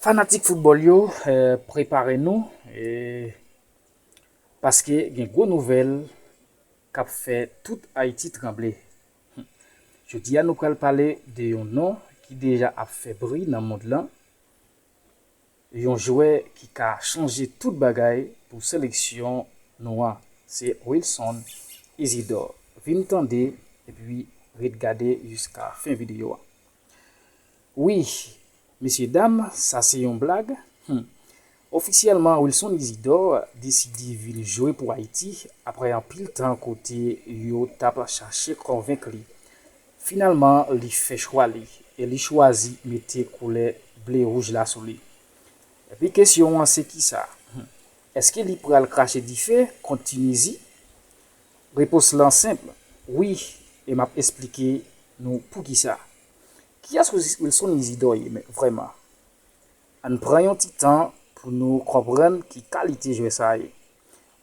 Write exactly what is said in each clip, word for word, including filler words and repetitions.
Fanatik foutbòl yo, eh, prepare nou, eh, paske gen gwo nouvèl k ap fè tout Ayiti tranble. Jodi a, nou pral pale de yon non ki deja ap fè bri nan mond lan, yon jwè ki ka chanje tout bagay pou seleksyon nou an. Se Wilson Isidore. Vin tande epi ret gade jiska fen videyo a. Wi, mesye dam, sa se yon blag. Hmm. Ofisyèlman, Wilson Isidore deside vin jwe pou Ayiti apre anpil tan kote yo t ap chache konvenk li. Finalman, li fè chwa li e li chwazi mete koulè ble wouj la sou li. Epi kesyon an se kisa? Hmm. Èske li pral krache dife kont Tinizi? Repons lan senp, wi, e m ap esplike nou poukisa. Kiyès Wilson Isidore ye vrèman? Ann pran yon ti tan pou nou konprann ki kalite jwè sa ye.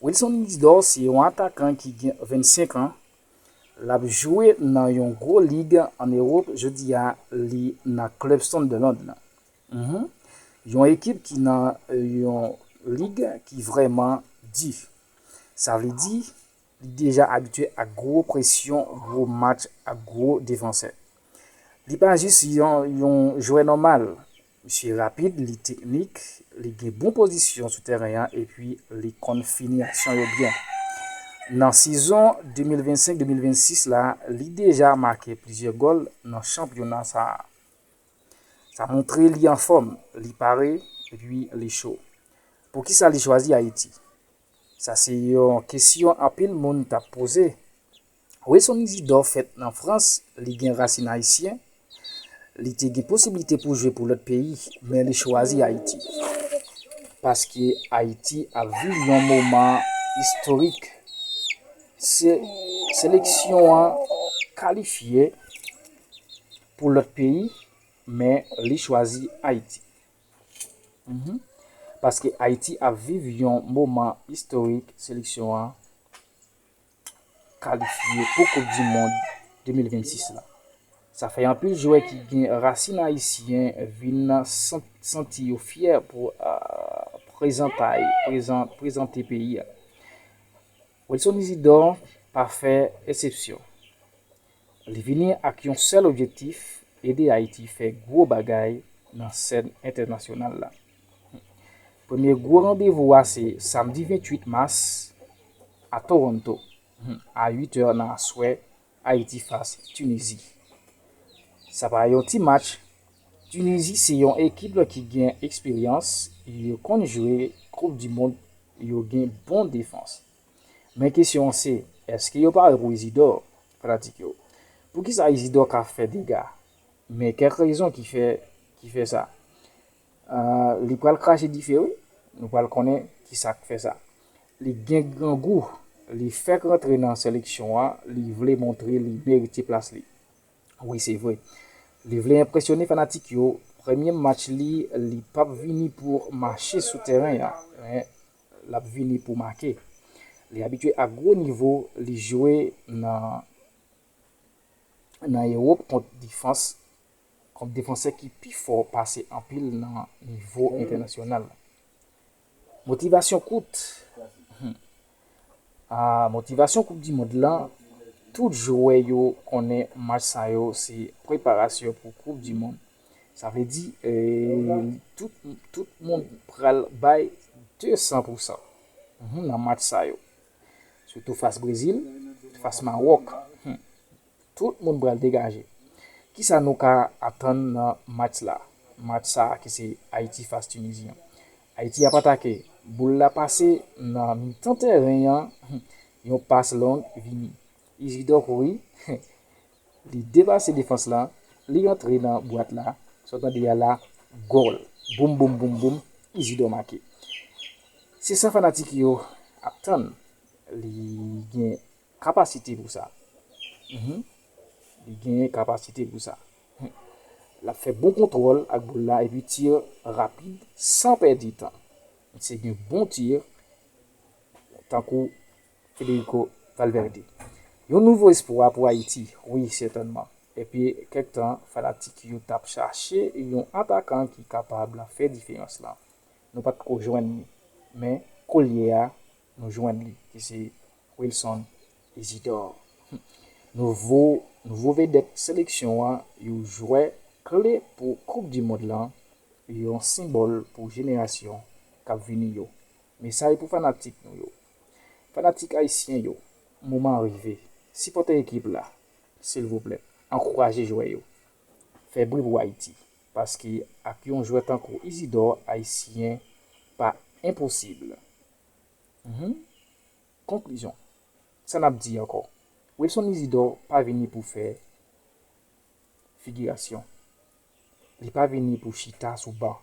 Wilson Isidore se yon atakan ki gen vennsenk an. L ap jwe nan yon gwo lig ann Ewòp, jodi a li nan klèb Sunderland lan. Mhm. Yon ekip ki nan yon lig ki vrèman di. Sa vle di, li deja abitye ak gwo presyon, gwo match ak gwo defansè. Li pa jis yon, yon jwè nòmal. Misye rapid, li teknik, li gen bon pozisyon sou teren an epi li konn fini aksyon yo byen. Nan sezon de mil vennsenk de mil vennsis la, li deja make plizyè gòl nan chanpyona sa a. Sa montre li anfòm, li pare epi li cho. Poukisa li chwazi Ayiti? Sa se yon kesyon anpil moun t ap poze. Wilson Isidore fèt nan Frans, li gen rasin ayisyen, li te gen posiblite pou jwe pou lòt peyi, men li chwazi Ayiti. Paske Ayiti ap viv yon moman istorik. Se, seleksyon an kalifye pou lòt peyi, men li chwazi Ayiti. Mhm. Paske Ayiti ap viv yon moman istorik, seleksyon an kalifye pou Koup di Mond de mil vennsis la. Sa fè anpil jwè ki gen rasin ayisyen vin san-, santi yo fyè pou, ah, prezantay, prezan-, prezante peyi a. Wilson Isidore pa fè eksepsyon. Li vini ak yon sèl objektif, ede Ayiti fè gwo bagay nan sèn entènasyonal la. Premye gwo randevou a se samdi venntuit mas a Toronto, a uit è nan aswè, Ayiti fas Tinizi. Sa pa yon ti match. Tinizi se yon ekip ki gen eksperyans, yo konn jwe Koup di Mond, yo gen bon defans. Men kesyon an se, èske yo pare pou Isidore, fanatik yo? Poukisa Isidore ka fè dega? Men kèk rezon ki fè, ki fè sa. Ah, li pral krache dife, wi. Nou pral konnen ki sa k fè sa. Li gen grangou. Li fèk rantre nan seleksyon an. Li vle montre li merite plas li. Wi, se vre. Li vle enpresyone fanatik yo. Premye match li, li p ap vini pou mache sou teren an. Men, l ap vini pou make. Li abitye ak gwo nivo. Li jwe nan, nan Ewòp kont defans, kont defansè ki pi fò pase anpil nan nivo entènasyonal. Motivasyon kout. Hmm. Ah, motivasyon Koup di Mond lan, tout jwè yo konnen match sa yo se preparasyon pou Koup di Mond. Sa vle di, eh, tout, tout moun pral bay de san pou san, mhm, nan match sa yo. Sitou fas Brezil, fas Mawòk. Hmm. Tout moun pral degaje. Kisa nou ka atann nan match la? Match sa a ki se Ayiti fas Tinizi an. Ayiti ap atake. Boul la pase nan mitan teren an. Yon pas long vini. Isidore kouri. Li depase defans lan. Li antre nan bwat la. Sa w tande a la, gòl. Boum, boum, boum, boum. Isidore make. Se sa fanatik yo ap tann. Li gen kapasite pou sa. Mhm. Li genyen kapasite pou sa. L ap fè bon kontwòl ak boul la epi tir rapid san pèdi tan. Misye gen bon tir tankou Federico Valverde. Yon nouvo espwa pou Ayiti, wi, sètènman. Epi kèk tan, fanatik yo t ap chache yon atakan ki kapab fè diferans lan. Nou pa t ko jwenn li, men koulye a, nou jwenn li, ki se Wilson Isidor. Nouvo, nouvo vedèt seleksyon an, yon jwè kle pou Koup di Mond lan, yon senbòl pou jenerasyon k ap vini yo. Mesaj pou fanatik nou yo. Fanatik ayisyen yo, moman an rive. Sipòte ekip la, silvouplè. Ankouraje jwè yo. Fè bri pou Ayiti. Paske ak yon jwè tankou Isidor, ayisyen pa enposib. Mhm. Konklizyon. Sa n ap di ankò? Wilson Isidor pa vini pou fè figirasyon. Li pa vini pou chita sou ban.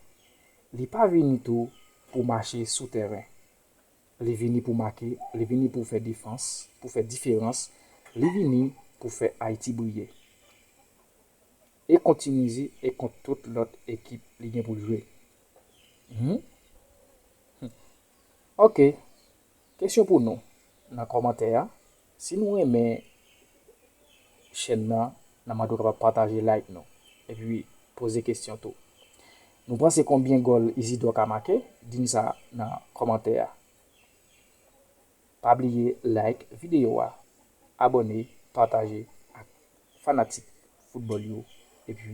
Li pa vini tou pou mache sou tèren. Li vini pou make, li vini pou fè defans, pou fè diferans. Li vini pou fè Ayiti briye. E kont Tinizi e kont tout lòt ekip li gen pou l jwe. Mhm. Hmm. Ok. Kesyon pou nou nan kòmantè a. Si nou renmen chèn nan, n a mande w kapab pataje, like nou. Epi poze kesyon tou. Nou panse konbyen gòl Isidor ka make? Di n sa nan kòmantè a. Pa bliye like videyo a, abòne, pataje ak fanatik foutbòl yo. Epi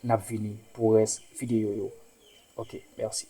n ap vini pou rès videyo yo. Ok, mèsi.